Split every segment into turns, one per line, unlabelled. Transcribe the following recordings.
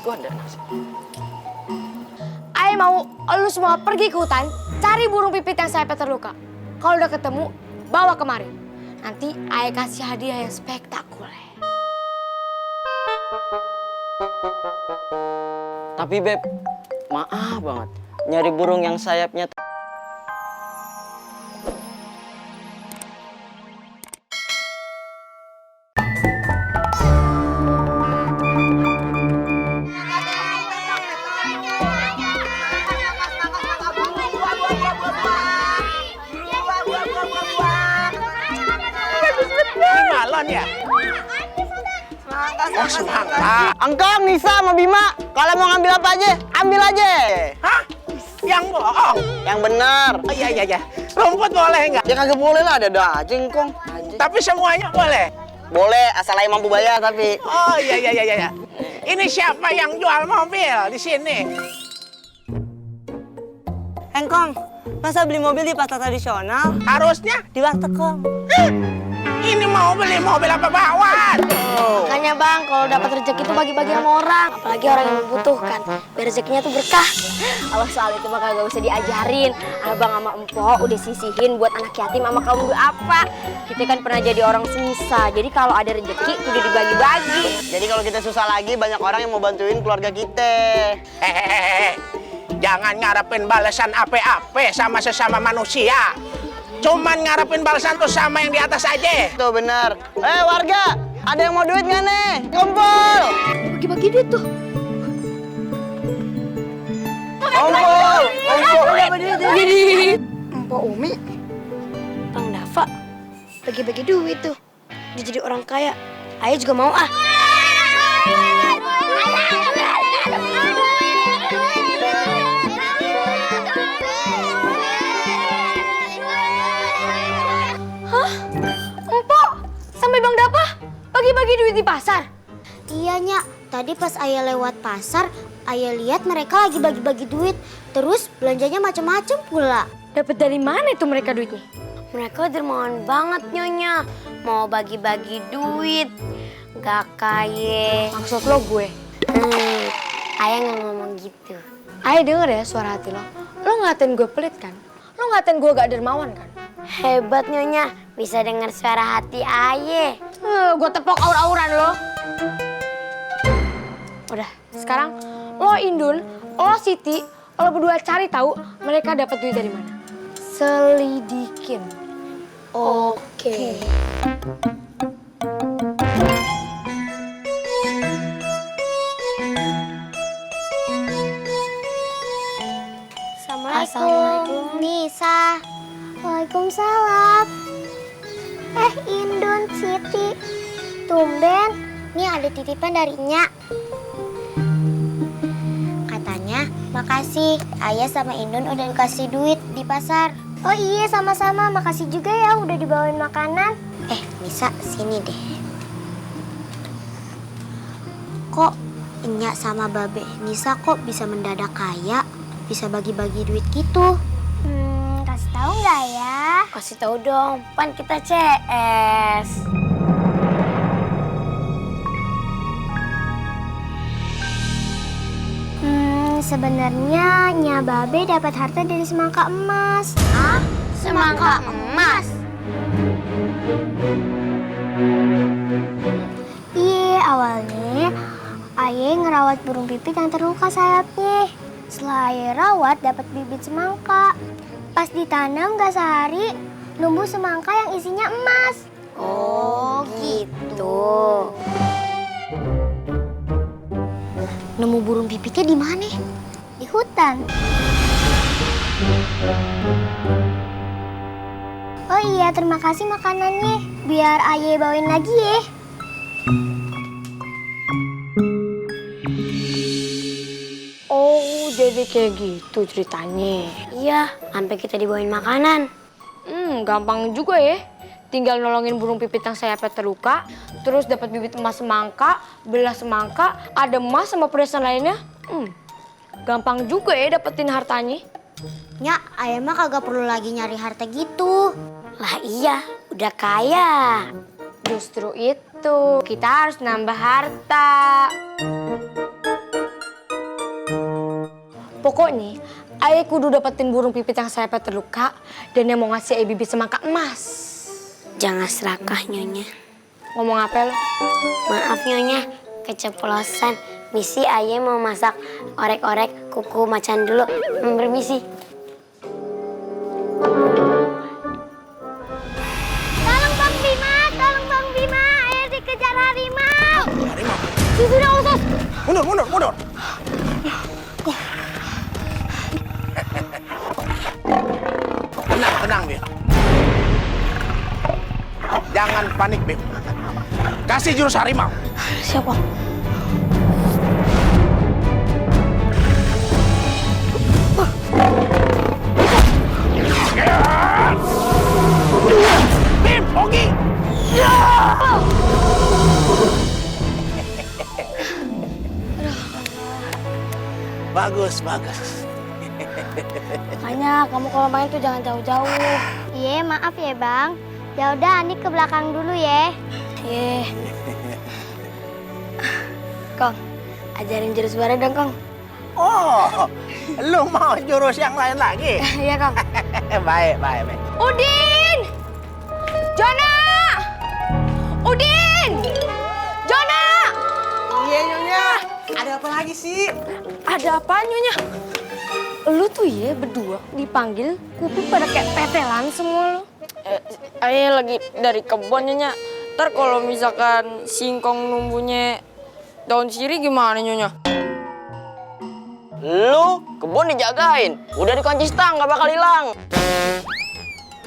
Tuhan dan nasi. Ayah mau lu semua pergi ke hutan, cari burung pipit yang sayapnya terluka. Kalau udah ketemu, bawa kemari. Nanti ayah kasih hadiah yang spektakuler.
Tapi Beb, maaf banget. Nyari burung yang sayapnya
balon ya? Oh, semangka.
Engkong, Nisa sama Bima. Kalau mau ngambil apa aja, ambil aja.
Hah? Yang bohong?
Yang benar.
Oh, iya. Rumput boleh nggak?
Ya kagak boleh lah, ada aja Engkong.
Tapi semuanya boleh?
Boleh, asal aja mampu bayar tapi.
Oh, iya. Ini siapa yang jual mobil di sini?
Engkong, masa beli mobil di pasar tradisional?
Harusnya
Di warteg, Kong.
ini mau beli mobil apa bawaan?
Makanya bang, kalau dapat rezeki itu bagi-bagi sama orang. Apalagi orang yang membutuhkan. Biar rezekinya tuh berkah. Kalau soal itu mah kagak usah diajarin. Abang sama empok udah sisihin buat anak yatim sama kaum apa. Kita kan pernah jadi orang susah. Jadi kalau ada rezeki udah dibagi-bagi.
Jadi kalau kita susah lagi, banyak orang yang mau bantuin keluarga kita.
Hehehe. Jangan ngarepin balasan apa-apa sama sesama manusia. Cuman ngarepin balasan tuh sama yang di atas aja.
Tuh benar. Warga, ada yang mau duit nggak nih? Kumpul.
Bagi-bagi duit tuh.
Kumpul.
Empok Umi, Bang Dava, bagi-bagi duit tuh. Dia jadi orang kaya. Ayah juga mau ah. Hah? Empok, sampai Bang Dava bagi-bagi duit di pasar?
Iya, Nyak. Tadi pas Ayah lewat pasar, Ayah lihat mereka lagi bagi-bagi duit. Terus belanjanya macam-macam pula.
Dapat dari mana itu mereka duitnya?
Mereka dermawan banget, Nyonya. Mau bagi-bagi duit. Gak kaya.
Maksud lo gue?
Ayah nggak ngomong gitu.
Ayah denger ya suara hati lo. Lo ngatain gue pelit kan? Lo ngatain gue gak dermawan kan?
Hebat, Nyonya. Bisa dengar suara hati Ayah.
Gue tepok aur-auran lo. Udah, sekarang lo Indun, lo Siti, lo berdua cari tahu mereka dapat duit dari mana. Selidikin. Oke.
Assalamualaikum. Nisa. Waalaikumsalam. Indun, Siti. Tumben, nih ada titipan dari Nyak. Katanya, makasih. Ayah sama Indun udah dikasih duit di pasar. Oh iya, sama-sama. Makasih juga ya udah dibawain makanan. Nisa, sini deh. Kok Nyak sama Babe Nisa kok bisa mendadak kaya? Bisa bagi-bagi duit gitu? Kasih tahu nggak ya?
Kasih tahu dong, pan kita CS.
Sebenarnya Nya Babe dapat harta dari semangka emas.
Hah? Semangka emas?
Iya, awalnya Ayah ngerawat burung pipit yang terluka sayapnya. Setelah Ayah rawat, dapat bibit semangka. Pas ditanam gak sehari, numbuh semangka yang isinya emas.
Oh, gitu.
Nemu burung pipitnya di mana? Di hutan. Oh iya, terima kasih makanannya. Biar Ayah bawain lagi ya.
Oh, jadi kayak gitu ceritanya.
Iya, sampai kita dibawain makanan.
Gampang juga ya. Tinggal nolongin burung pipit yang sayapnya terluka, terus dapat bibit emas semangka, belah semangka, ada emas sama perhiasan lainnya. Gampang juga ya dapetin hartanya.
Nyak, Ayah mah kagak perlu lagi nyari harta gitu.
Lah iya, udah kaya. Justru itu, kita harus nambah harta. Pokoknya, ayah kudu dapetin burung pipit yang sayapnya terluka dan yang mau ngasih ayah bibit semangka emas.
Jangan serakah, Nyonya.
Ngomong apa lo?
Maaf, Nyonya. Keceplosan. Misi ayah mau masak orek-orek kuku macan dulu. Permisi. Tolong Bang Bima, tolong Bang Bima. Ayah dikejar harimau.
Harimau.
Sudah usus.
Mundur. Tenang, Bim. Jangan panik, Bim. Kasih jurus harimau.
Siapa?
Bim, Ogi. Bagus.
Makanya kamu kalau main tuh jangan jauh-jauh.
Iya, maaf ya, Bang. Ya udah, Andi ke belakang dulu ya.
Iya. Kong, ajarin jurus baru dong, Kong.
Oh, lu mau jurus yang lain lagi?
Iya, Kong.
Baik.
Udin! Jona! Udin! Jona!
Iya, Nyonya. Ada apa lagi sih?
Ada apa, Nyonya? Lu tuh ya berdua dipanggil kuping pada kayak petelan semua lu.
Ayah lagi dari kebun Nyonya. Ntar kalau misalkan singkong numbunya daun sirih gimana Nyonya?
Lu kebun dijagain, udah dikunci stang nggak bakal hilang.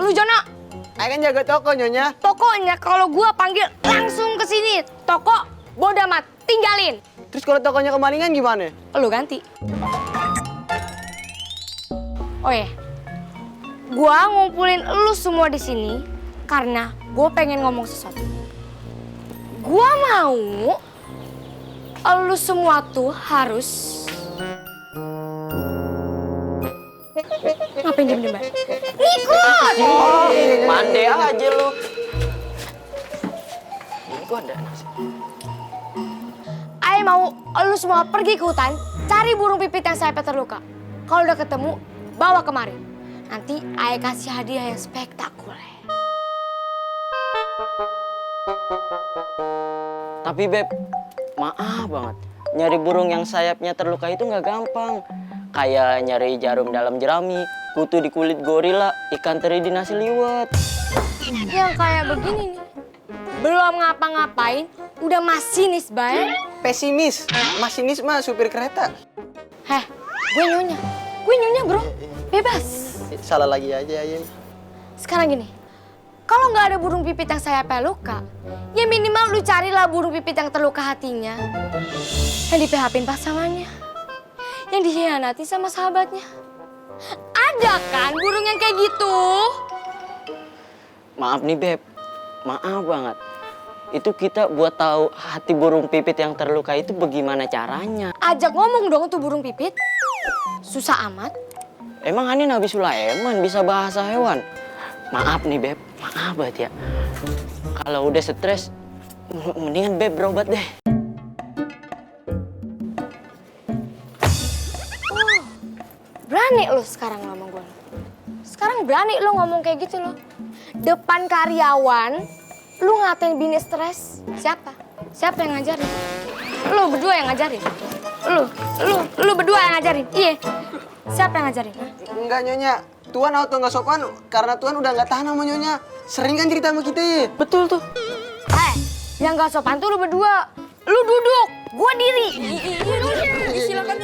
Lu Jona,
Ayah kan jaga toko, Nyonya.
pokoknya kalau gua panggil langsung ke sini. Toko bodo amat, tinggalin.
Terus kalau tokonya kemalingan gimana?
Lu ganti. Oh ya, gua ngumpulin lu semua di sini karena gua pengen ngomong sesuatu. Gua mau lu semua tuh harus ngapain diem-diem? Ikut!
Mande aja lu. Ini gua ada nasi.
Ayo mau lu semua pergi ke hutan, cari burung pipit yang sayapnya terluka. Kalau udah ketemu, bawa kemari. Nanti ayah kasih hadiah yang spektakuler.
Tapi Beb, maaf banget. Nyari burung yang sayapnya terluka itu nggak gampang. Kayak nyari jarum dalam jerami, kutu di kulit gorila, ikan teri di nasi liwet.
Yang kayak begini nih. Belum ngapa-ngapain, udah masinis, Bay.
Pesimis. Masinis mah supir kereta.
Heh, gue nyonya bro, bebas.
Salah lagi aja, Ayah.
Sekarang gini, kalau nggak ada burung pipit yang sayapnya luka, ya minimal lu carilah burung pipit yang terluka hatinya. Yang di PHP-in pasangannya. Yang dikhianati sama sahabatnya. Ada kan burung yang kayak gitu?
Maaf nih Beb, maaf banget. Itu kita buat tahu hati burung pipit yang terluka itu bagaimana caranya.
Ajak ngomong dong tuh burung pipit. Susah amat.
Emang Ani Nabi Sulaiman bisa bahasa hewan? Maaf nih Beb, maaf banget ya. Kalau udah stres, mendingan Beb berobat deh.
Berani lu sekarang ngomong gue. Sekarang berani lu ngomong kayak gitu lo. Depan karyawan, lu ngatain bini stres. Siapa? Siapa yang ngajarin? Lu berdua yang ngajarin? Lu berdua yang ngajarin? Iya. Siapa yang ngajarin? Hah?
Enggak, Nyonya. Tuan auto nggak sopan karena Tuan udah nggak tahan sama Nyonya. Sering kan cerita sama kita ya?
Betul tuh.
Yang gak sopan tuh lu berdua. Lu duduk, gua diri.
Silakan.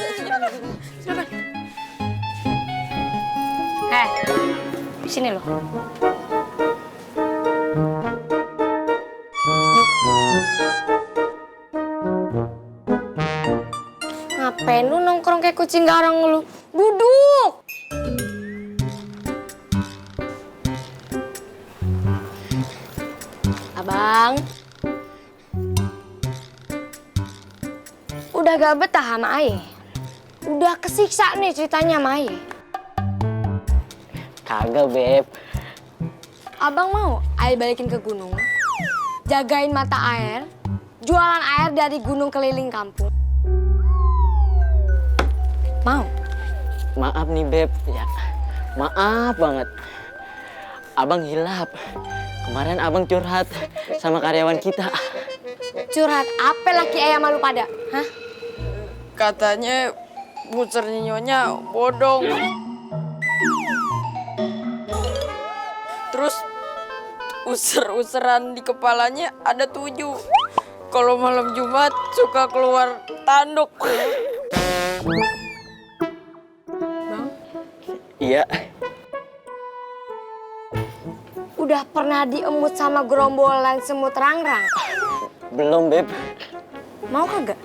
Sini lo. Ngapain lu nongkrong kayak kucing garang lu? Duduk! Abang. Udah gak betah sama Aye? Udah kesiksa nih ceritanya sama Aye?
Kagak Beb.
Abang mau Aye balikin ke gunung, jagain mata air, jualan air dari gunung keliling kampung. Mau?
Maaf nih Beb, ya maaf banget. Abang hilap. Kemarin abang curhat sama karyawan kita.
Curhat apa laki ayam malu pada? Hah?
Katanya busernya nyonya bodong. Terus user-useran di kepalanya ada 7. Kalau malam Jumat suka keluar tanduk.
Iya.
Udah pernah diemut sama gerombolan semut rangrang?
Belum Beb.
Mau kagak?